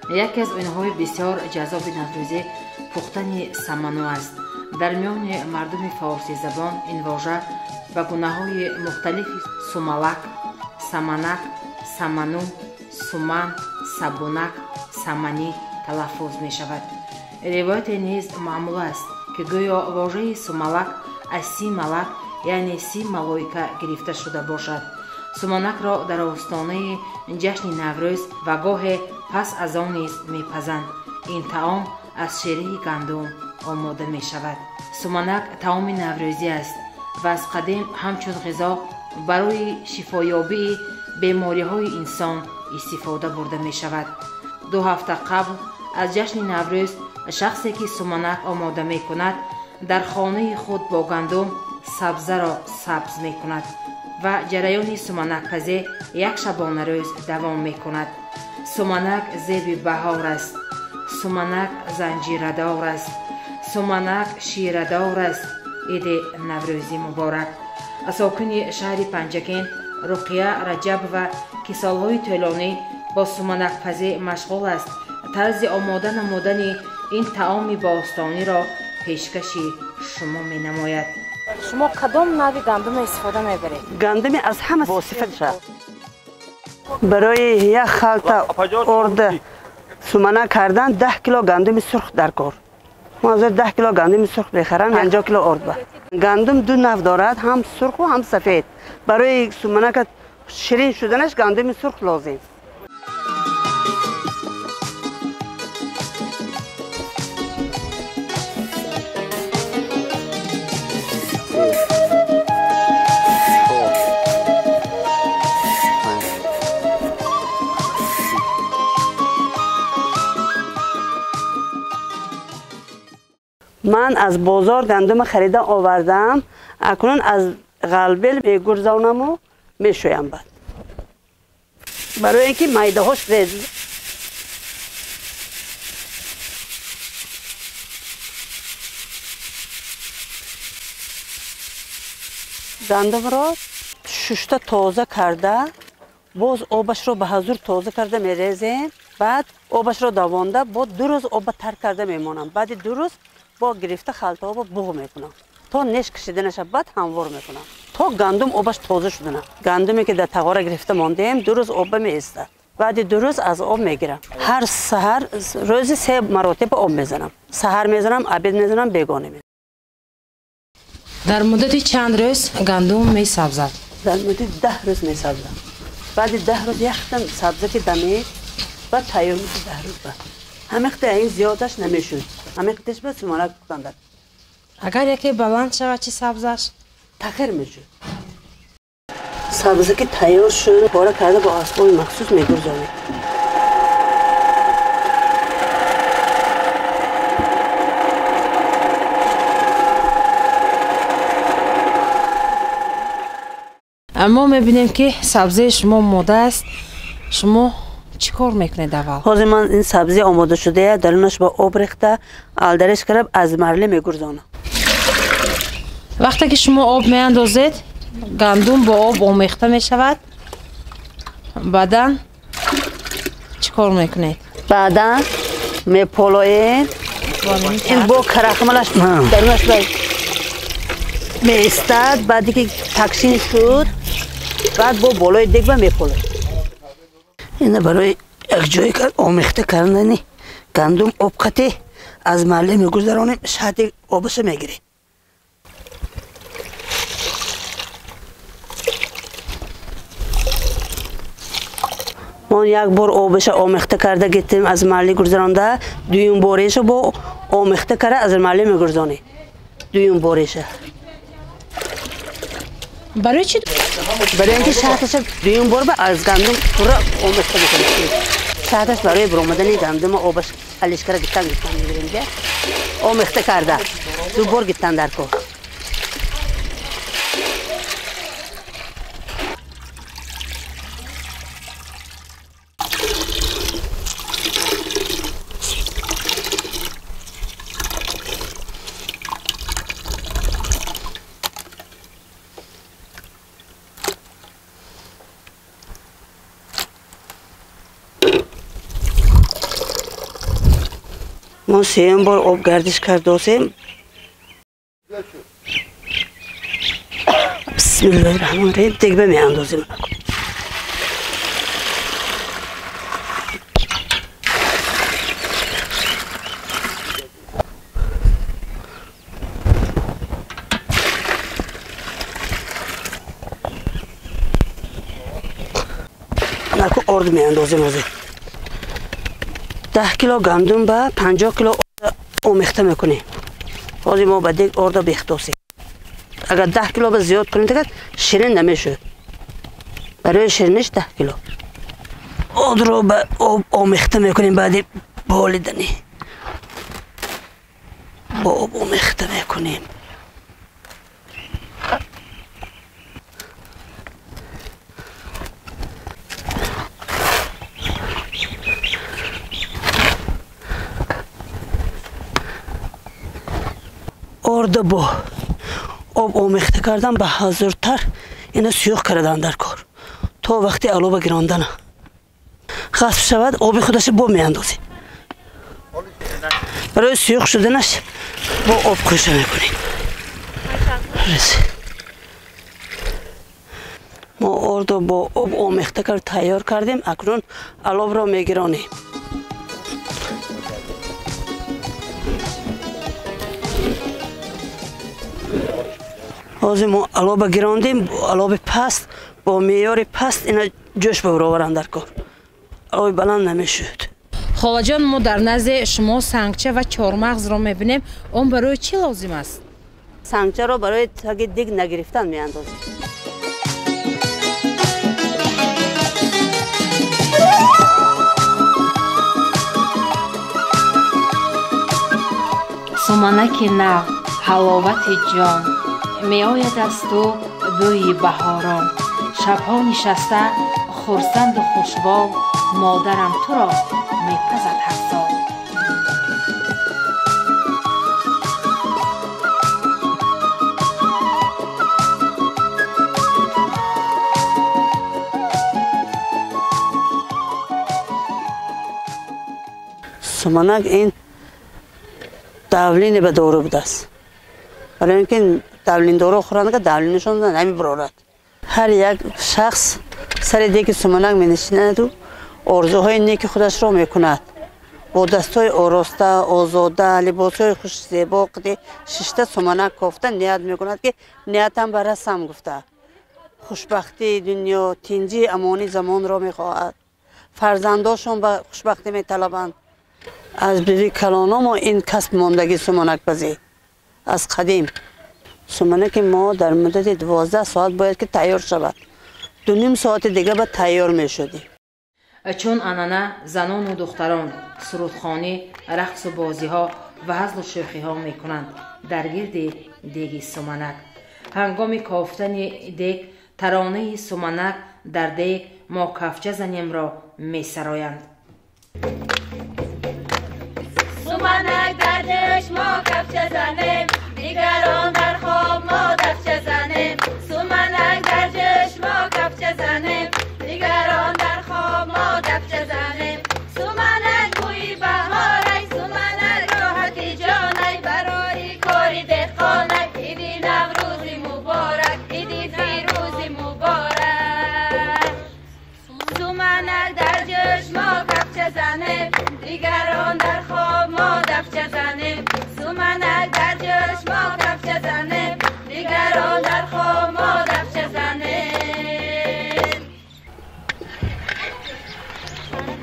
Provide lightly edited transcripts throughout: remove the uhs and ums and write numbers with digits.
Яке аз оинаҳои бисёр ҷаззоби наврӯзӣ пухтани саману аст. Дар миёни мардуми форсизабон ин вожа ба гунаҳои мухталифи сумалак, саманак, саману, суман, сабунак, саманӣ талаффуз мешавад. Ривояте низ маъмул аст, ки гӯё вожаи сумалак аз си малак, яъне си малоика гирифта шуда бошад. Суманакро дар остонаи ҷашни Наврӯз ва гоҳе пас аз он низ мепазанд. Ин таом аз шираи гандум омода мешавад. Суманак таоми наврӯзӣ аст ва аз қадим ҳамчун ғизо барои шифоёбии бемориҳои инсон истифода бурда мешавад. 2 ҳафта қабл аз ҷашни Наврӯз шахсе ки суманак омода мекунад, дар хонаи худ бо гандум сабзаро сабз мекунад ва ҷараёни суманакпазӣ як шабонарӯз давом мекунад. Суманак зеби баҳор аст, суманак занҷирадор аст, суманак ширадор аст. Иди Наврӯзӣ муборак. Сокини шаҳри Панҷакент Руқия Раҷабова, ки солҳои тӯлонӣ бо суманакпазӣ машғул аст, тарзи омода намудани ин таоми бостониро пешкаши шумо менамояд. Шумо кадом нави гандумро истифода мебаред? Гандуми аз ҳама босифатша. Барои як халта орда суманак кардан 10 кило гандуми сурх дар кор. Мо ҳозир 10 кило гандуми сурх мехарам, 50 кило орд ба. Гандум ду нав дорад, ҳам сурху ҳам сафед. Барои суманака ширин шуданаш гандуми сурх лозим. Ман аз бозор гандум харида овардам, акнун аз ғалбел мегурзонаму мешӯям баъд. Барои ин ки майдаҳош рез. Гандумро шушта тоза карда, боз обашро ба ҳазур тоза карда мерезем, баъд обашро давонда, бо 2 рӯз оба тар карда мемонам. Баъди 2 рӯз бо гирифта халтаҳоро буғ мекунам. То неш кашида нашавад, баъд ҳамвор мекунам. То гандум обаш тоза шудана. Гандуме ки дар тағора гирифта мондем, 2 рӯз оба меистад. Баъди 2 рӯз аз об мегирам. Ҳар саҳар рӯзи 3 маротиба об мезанам. Саҳар мезанам, обед мезанам, бегона мезанам. Дар муддати чанд рӯз гандум месабзад? Дар муддати 10 рӯз месабзад. Баъди 10 рӯз яхтам сабзаки дамид, баъд тайёр мешуд 10 рӯз баъд. Ҳамиқда ин зиёдаш намешуд. Ҳамиқдаш ба суманак пухтандар. Агар яке баланд шавад, чӣ сабзаш? Тахир мешуд. Сабзаки тайёр шуд, пора карда бо асбоби махсус мегурзонем. Мо мебинем, ки сабзаи шумо омода аст. Шумо чӣ кор мекунед аввал? Ҳозир ман ин сабзи омода шудая дарунаш ба об рехта, алдареш карда аз марле мегурзонам. Вақте ки шумо об меандозед, гандум бо об омехта мешавад. Баъдан чӣ кор мекунед? Баъдан меполоем. Ин бо карахмалаш дарунаш ба меистад. Баъде ки такшин шуд, баъд бо болои дег ба меполоем. Ина барои якҷоя омехта кардани гандум об қатӣ аз марле мегузаронем, шаҳди обаша мегирем. Мо як бор обаша омехта карда гирифтем, аз марле гузаронда, дуюм бореша бо омехта карда аз марле мегузаронем. Дуюм бореша. Барои чӣ? Барои ин ки шаҳдаша дуюм бор ба аз гандум пурра омехта мекунем. Шаҳдаш барои баромадани гандума обаш алишкара гирифтан мегирем, омехта карда. 2 бор гирифтан дар кор. Мо сеюм бор об гардиш кардосем. Бисмиллоҳи раҳмони раҳим. Дегба меандозем. Наку орд меандозем ҳозир. 10 кило гандум ба 50 кило омехта мекунем. Ҳозир мо ба дег орда бехтосем. Агар 10 кило ба зиёд кунем, дигар ширин намешуд. Барои шириниш 10 кило. Ордро ба об омехта мекунем баъди болиданӣ. Бо об омехта мекунем. Орда бо об омехта кардан ба ҳазуртар ина сӯёқ кардан дар кор то вақти алоба гирондана. Ғасб шавад, оби худаша бо меандозем. Барои сӯёқ шуданаш бо об кӯша мекунем. Мо ордо бо об омехта кард тайёр кардем, акнун алобро мегиронем. Ҳозир мо алоба гирондем, алоби паст бо меъёри паст ина ҷӯш бабароваранд дар кор. Алоби баланд намешуд. Холаҷон, мо дар назди шумо сангча ва чормағзро мебинем. Он барои чӣ лозим аст? Сангчаро барои таги дег нагирифтан меандозем. Суманаки нав, ҳаловати ҷон, меояд аз ту бӯи баҳорон. Шабҳо нишаста хурсанду хушбол, модарам туро мепазад ҳар сол. Суманак ин давлини ба дору будааст. Барои ин ки давлиндоро хӯранд, давлинашон намебарорад. Ҳар як шахс сари деги суманак менишинаду орзуҳои неки худашро мекунад. Бо дастҳои ороста, озода, либосҳои хушзебо қиди шишта суманак кофта ният мекунад, ки ниятам барасам гуфта. Хушбахтии дунё, тинҷии амони замонро мехоҳад. Фарзандошон ба хушбахтӣ металабанд. Аз биби калономо ин касб мондагӣ суманакпазӣ аз қадим. Суманаки мо дар муддати 12 соат бояд ки тайёр шавад. 2.5 соати дига ба тайёр мешудем. Чун анъана занону духтарон сурудхонӣ, рақсу бозиҳо ва ҳазлу шӯхиҳо мекунанд дар гирди деги суманак. Ҳангоми кофтани дег таронаи суманак дар дег мо кафча занемро месароянд. Суманак дар ҷӯш мо кафча занем, дигарон дар хоб мо дафча занем. Суманак дар ҷӯш мо кафча занем, дигарон дар хоб мо дафча занем. Суманак бӯи баҳорай, суманак роҳати ҷонай, барои кори деҳқонай. Иди Наврӯзи муборак, иди фирӯзи муборак. Суманак дар ҷӯш мо кафча занем, дигарон дар хоб мо дафча занем. Суманак дар ҷӯш мо кафча занем, дигарон дар хоб мо дафча занем.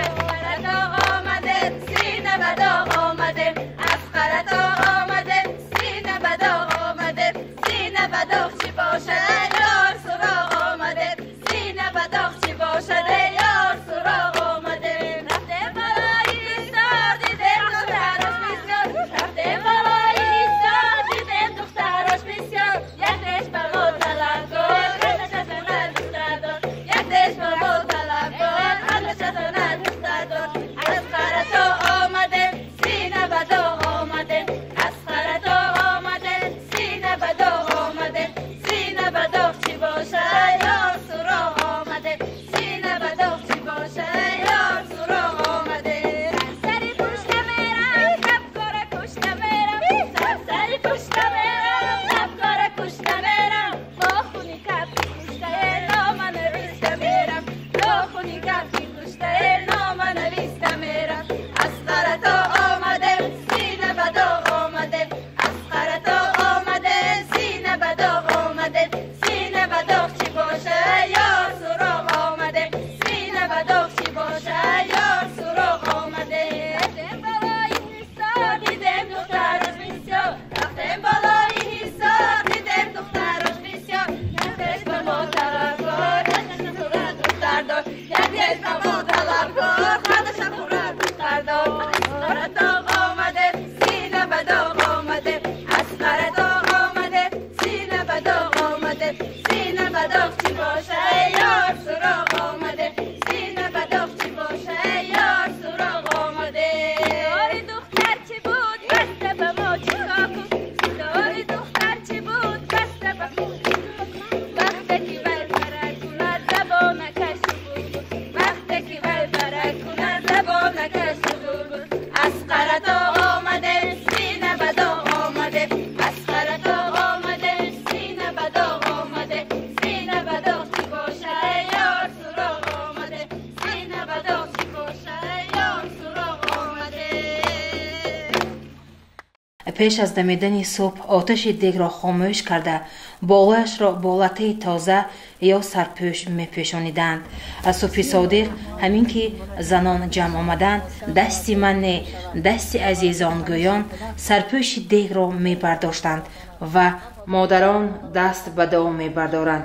Аз Қаратоғ омадем, сина ба доғ омадем. Аз Қаратоғ омадем, сина ба доғ омадем. Сина ба доғ чӣ бошад, эй ёр суроғ омадем. Сина ба доғ чӣ бошад, эй ёр суроғ омадем. Рафтем барои Ҳисор, дидем духтарош бисёр. Рафтем барои Ҳисор, дидем духтарош бисёр. Якеш ба мо талабгор, Дил ба мо талабкор, хадаша хӯрад духтардор. Аз Қаратоғ омадем, сина ба доғ омадем. Аз Қаратоғ омадем, сина ба доғ омадем. Сина ба доғ чӣ боша, эй ёр, суроғ омадем. Сина ба доғ чӣ боша, эй ёр, суроғ омадем. Дори духтар чӣ буд, баста ба мо чӣ кор? Дори духтар чӣ буд, баста ба мо чӣ кор? Вақте ки вай фарар кунад, забонакаш шуғул. Вақте ки вай фарар кунад, забонакаш шуғул. Аз Қаратоғ омадем, сина ба доғ омадем. Аз Қаратоғ омадем, сина ба доғ омадем. Сина ба доғ чӣ боша, эй ёр, суроғ омадем. Сина ба доғ чӣ боша, эй ёр, суроғ омадем. Пеш аз дамидани субҳ оташи дегро хомӯш карда, болояшро бо латтаи тоза ё сарпӯш мепӯшониданд. Аз субҳи содиқ ҳамин ки занон ҷамъ омаданд, дасти ман не, дасти азизон гӯён сарпӯши дегро мебардоштанд ва модарон даст ба дуо мебардоранд.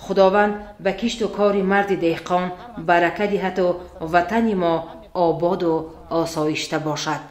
Худованд ба кишту кори марди деҳқон барака диҳаду ватани мо ободу осоишта бошад.